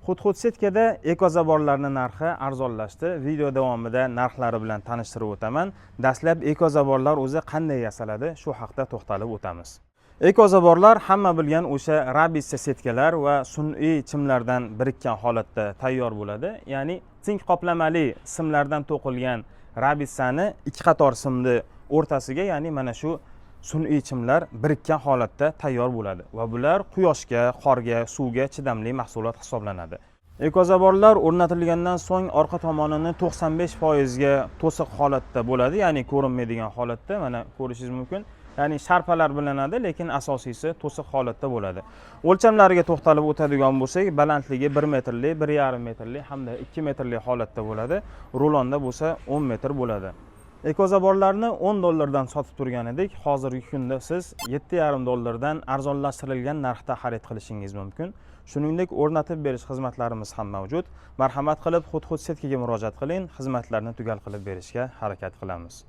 Hudhud setkada ekozaborlarni narxi arzonlashdi. Video davomida narxlari bilan tanishtirib o'taman. Dastlab ekozaborlar o'zi qanday yasaladi, shu haqda to'xtalib o'tamiz. Ekozaborlar hamma bilgan o'sha рабица setkalar va sun'iy chimlardan birikkan holatda tayyor bo'ladi. Ya'ni sink qoplamali simlardan to'qilgan рабица ni ikki qator simni o'rtasiga, ya'ni mana shu sun'iy chimlar birikkan holatda tayyor bo'ladi va bular quyoshga, qorga, suvga chidamli mahsulot hisoblanadi. Ekozaborlar o'rnatilgandan so'ng orqa tomonini 95% ga to'siq holatda bo'ladi, ya'ni ko'rinmaydigan holatda, mana ko'rishingiz mumkin. Ya'ni sharpalar bilinadi, lekin asosiysi to'siq holatda bo'ladi. O'lchamlariga to'xtalib o'tadigan bo'lsak, balandligi 1 metrli, 1,5 metrli hamda 2 metrli holatda bo'ladi. Rulonda bo'lsa 10 metr bo'ladi. Ekozaborlarni 10 dollardan sotib turgan edik. Hozirgi kunda siz 7,5 dollardan arzonlashtirilgan narxda xarid qilishingiz mumkin. Shuningdek, o'rnatib berish xizmatlarimiz ham mavjud. Marhamat qilib, Hudhud setkaga murojaat qiling, xizmatlarni tugal qilib berishga harakat qilamiz.